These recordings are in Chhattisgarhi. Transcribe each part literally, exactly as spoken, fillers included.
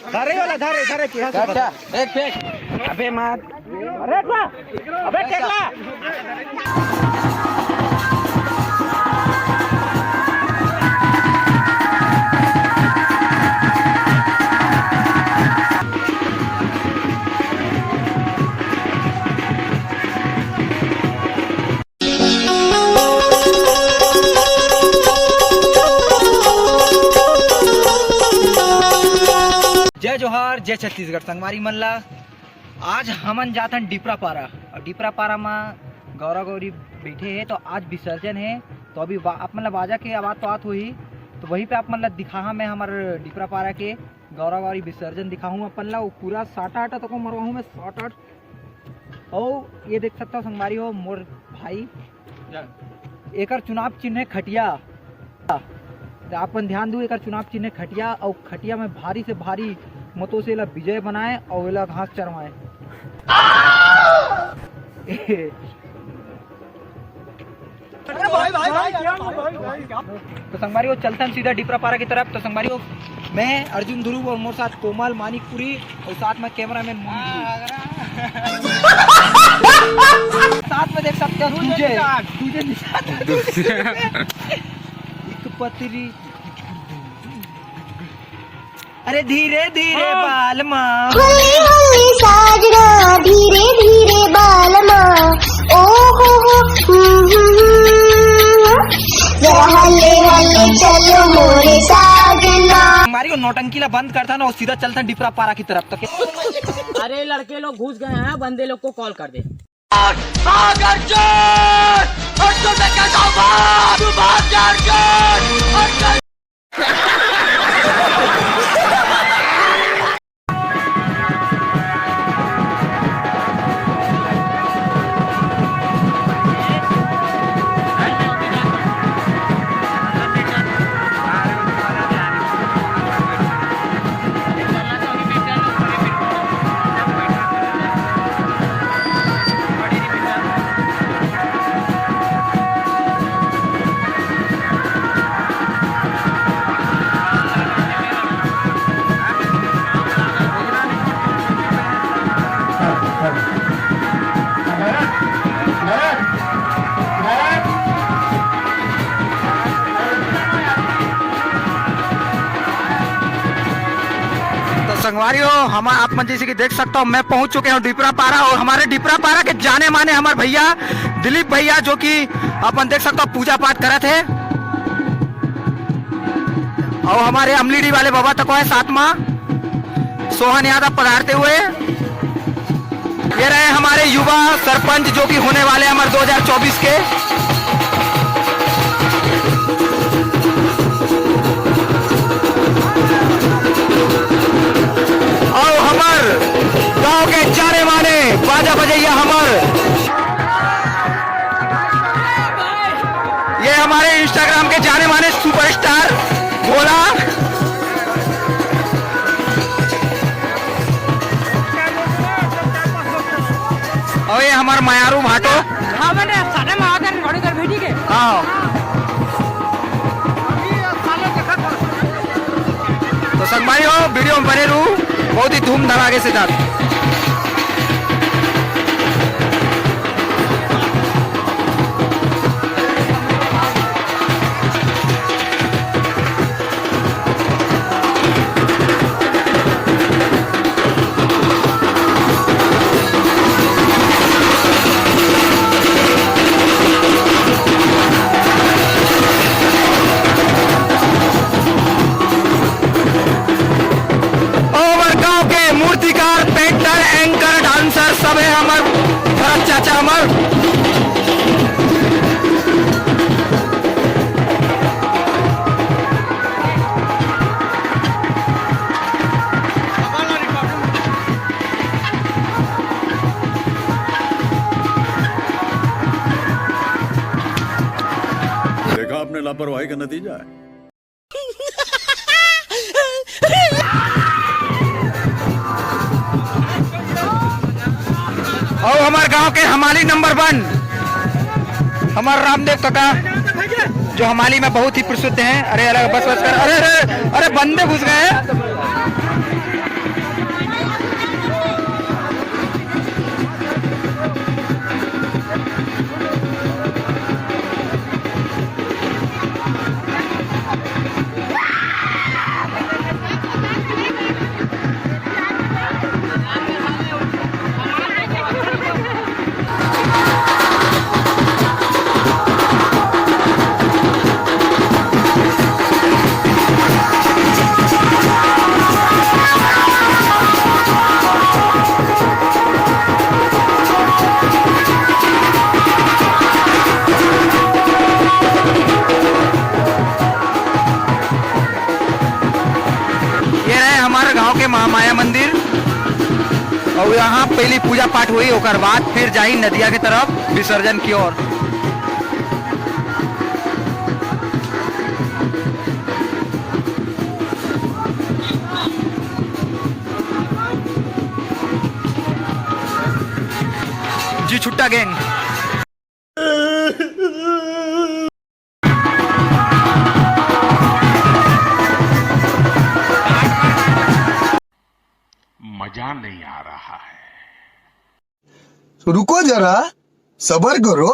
धरे वाला, धरे, धरे, पीछे से अच्छा, धरे। एक फेंक। अबे मार। अरे, अबे, टेकला। जय जोहार, जय छत्तीसगढ़ संगवारी मन ला। आज हमन जाथन डिपरा पारा, और डिपरा पारा मा गौरा गौरी बैठे हे, तो आज विसर्जन हे। तो अभी बा-, आप मन ला बाजा के आवाज तो आत होही, तो वहीं पे आप मन ला दिखाहा मैं हमर डिपरा पारा के गौरा गौरी विसर्जन दिखाहूँ अपन ला। वो पूरा साटा आटा तको मरवाहूँ मैं, साटा आटा। और ये देख सकता हो संगवारी हो, मोर भाई, एकर चुनाव चिन्ह है खटिया। तो आप मन ध्यान दू, एकर चुनाव चिन्ह है खटिया, और खटिया में भारी से भारी मतों से एला विजय बनाए और एला घास चरवाए। अरे भाई, भाई, भाई, क्या हुआ, भाई, भाई, क्या? तो संगवारी हो, चलथन सीधा डिपरा पारा की तरफ। तो संगवारी हो, मैं अर्जुन ध्रुव और मोर साथ कोमल मानिकपुरी और साथ में कैमरामैन मोहन ध्रुव। साथ में देख सकते हो दूजे, दूजे निषाद। एक पतरी। अरे धीरे धीरे हाँ। बालमा। हल्ले हल्ले साजना, धीरे धीरे बालमा। ओ हो हो, हम्म, हम्म, हम्म। जरा हल्ले हल्ले चलो मोरे साजना। मारियो नौटंकी ला बंद करता ना, और सीधा चलता डिपरा पारा की तरफ। तो अरे लड़के लोग घुस गए हैं, बंदे लोग को कॉल कर दे। भाग अर्जुन, अर्जुन मैं कहता हूँ भाग, तू भाग जा अर्जुन, अर्जुन। तो संगवारी हो, हम आप मन जैसे कि देख सकता हूँ, मैं पहुंच चुके हूँ डिपरा पारा, और हमारे डिपरा पारा के जाने माने हमारे भैया दिलीप भैया, जो कि अपन देख सकता हूँ पूजा पाठ करत हे, और हमारे अमलीडी वाले बाबा तको है साथ मा सोहन यादव पधारते हुए। ये रहे हमारे युवा सरपंच जो कि होने वाले हमारे दो हज़ार चौबीस के। और हमार गांव के जाने माने बाजा बजैया हमार, ये हमारे Instagram के जाने माने सुपरस्टार भोला। और ये हमार मयारू भाटो। हाँ, मैंने सारे में आकर रिकॉर्डिंग कर भेजी के। हाँ। तो संगवारी हो, वीडियो में बने रहू, बहुत ही धूम धड़ाके से जात। और हमर गांव के मूर्तिकार, पेंटर, एंकर, डांसर सब है हमर भरत चाचा हमर। देखा आपने लापरवाही का नतीजा है। और हमारे गांव के हमाली नंबर वन, हमारे रामदेव काका, जो हमाली में बहुत ही प्रसिद्ध हैं। अरे अलग बस बस कर, अरे अरे अरे बंदे घुस गए हैं। महामाया मंदिर, और यहाँ पहली पूजा पाठ हुई, ओकर बाद फिर जाही नदिया के तरफ विसर्जन की ओर। जी छुट्टा गैंग। मजा नहीं आ रहा है। रुको जरा, सबर करो।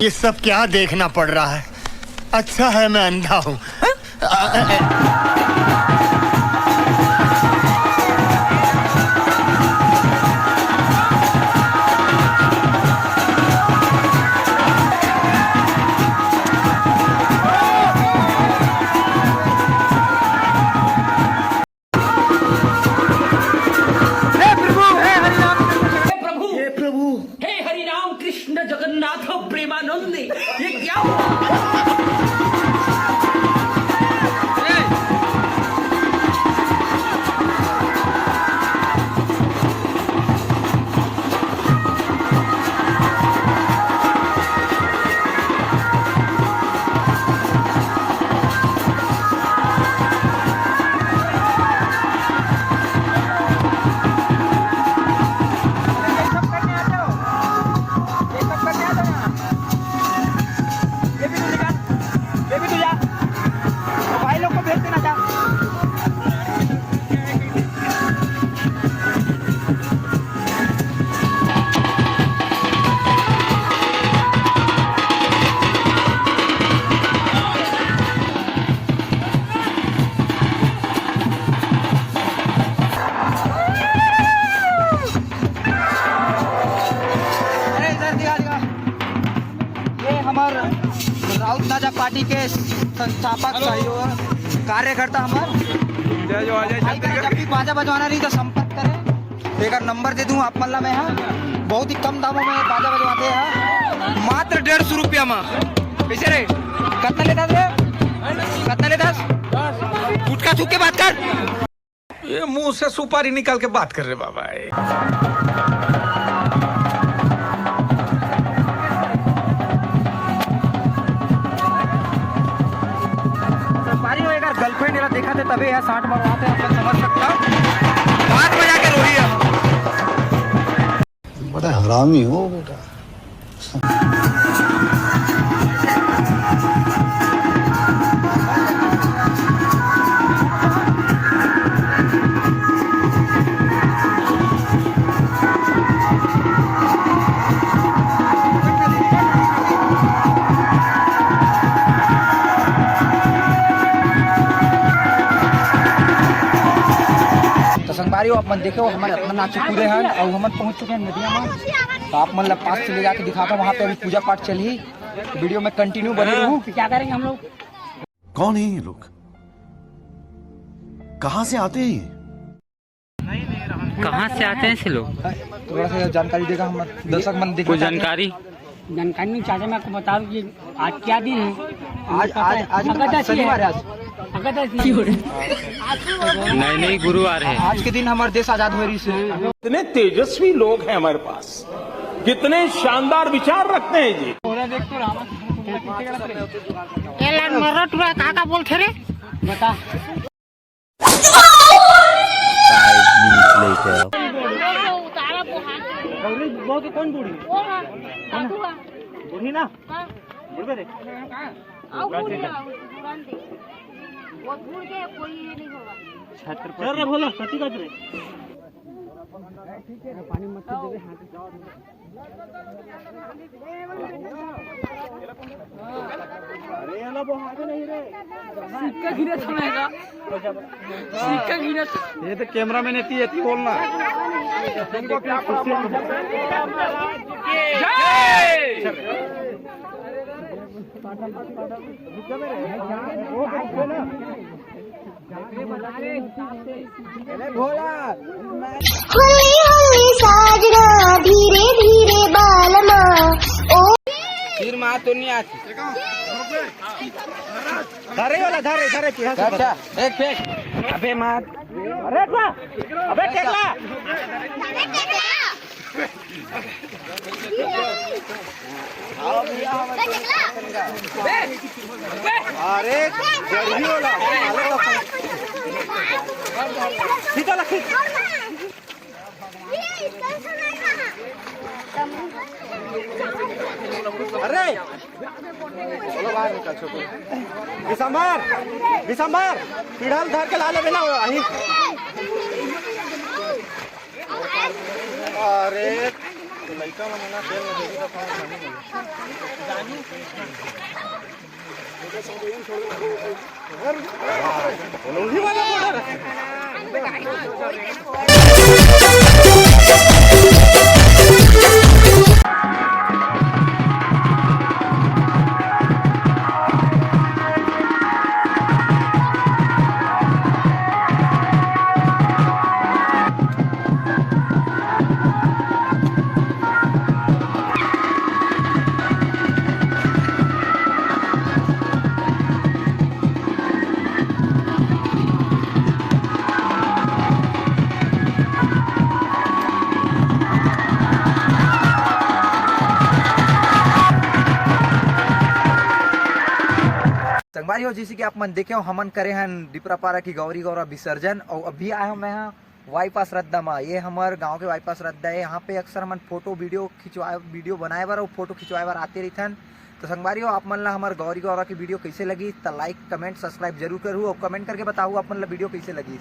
ये सब क्या देखना पड़ रहा है? अच्छा है मैं अंधा हूँ। हे प्रभु, हे हरिराम, हे प्रभु, हे प्रभु, हे हरिराम कृष्ण जगन्नाथ प्रेमानंद, ये क्या हुआ? ये सब करने आ जाओ, ये सब करने आ जाओ यहाँ। ये भी तो निकाल, ये भी तो जा, तो भाई लोग को भेज देना था। अरे इधर दिखा, दिखा। ये हमर राउत नाजा पार्टी के संस्थापक, सहयोग, कार्यकर्ता हमर। जय जो, जय भाई, छत्तीसगढ़। जब भी बाजा बजवाना रही तो संपर्क करें। एकर नंबर दे दूं आप मन ला मैं, हाँ। बहुत ही कम दामों में बाजा बजवाते हैं, हाँ। मात्र डेढ़ सौ रुपया में। कैसे रे? कतना लेथस रे? कतना लेथस? गुटखा थूक के बात कर। ये मुंह से सुपारी निकाल के बात कर रहे बाबा, ए। सुपारी हो, अगर गर्लफ्रेंड एला देखा थे तबे यह साठ मरवाते हैं, आप लोग समझ सकता। बात बजा के रोही है। बड़ा हरामी हो बेटा। तो संगवारी हो, आप मन देखे हो, हमन अतना नाचे कूदे हन, अउ हमन पहुंच चुके हैं नदिया में। तो आप मन ला पास से ले जाके दिखाता हूँ, वहाँ पे अभी पूजा पाठ चलही। वीडियो में कंटिन्यू बने रहू। क्या करेंगे हम लोग? कौन है ये लोग? कहाँ से आते हैं ये? कहाँ से आते हैं ऐसे लोग? थोड़ा सा जानकारी देगा, हम दर्शक मन देखना कुछ चाहते हैं। जानकारी? जानकारी नहीं चाहते, मैं आपको बता दूं कि आज क्या दिन है। आज, पता आज, है? आज अगदस ही है। शनिवार है आज। अगदस ही है। नहीं, नहीं, गुरुवार है। आज के दिन हमारा देश आजाद हो रही है। इतने तेजस्वी लोग हैं हमारे पास, कितने शानदार विचार रखते हैं जी। ये लाल मरट हुआ, कहाँ का बोलते रे? बता। Five minutes later. अरे, बहुत कौन बूढ़ी? वो है, साधु है। बूढ़ी ना? हाँ। बूढ़े रे। आओ, बूढ़े आओ, दुकान पे। वो बूढ़ के कोई ये नहीं होगा। छत्रपति। चल रे भोला, कटी काट रे। पानी मत दे दे, हाथ। अरे, ये ला वो हाथ नहीं रे। सिक्का गिरे समय का। सिक्का गिरे। ये तो कैमरा मैन एती, एती बोलना। तुमको क्या प्रॉब्लम है? जय! होली होली साजना, धीरे धीरे बालमा। ओ फिर माँ तो नहीं आती। धरे वाला, धरे, धरे, पीछे से अच्छा, एक फेंक। अबे मार। अरे टेकला, अबे टेकला। अरे, जल्दी हो ना। खींच वाला, खींच। अरे, चलो बाहर निकल, छोटू। दिसंबर, दिसंबर, पिढ़ल धर के ला लेबे ना, अही। अरे, लइका मन ना खेल में देखी तो कौन नहीं। संगवारी हो, जैसे कि आप मन देखे हो, हमन करे हन डिपरापारा की गौरी गौरा विसर्जन, और अभी आए हो मैं यहाँ बाईपास रद्दा मा। ये हमर गांव के बाईपास रद्दा है। यहाँ पे अक्सर हमन फोटो वीडियो खिंचवा वीडियो बनाए बर और फोटो खिंचवाए बर आते रहिथन। तो संगवारी हो, आप मन ला हमर गौरी गौरा की वीडियो कैसे लगी, तो लाइक, कमेंट, सब्सक्राइब जरूर करू और कमेंट करके बताऊ आप मन ला वीडियो कैसे लगी।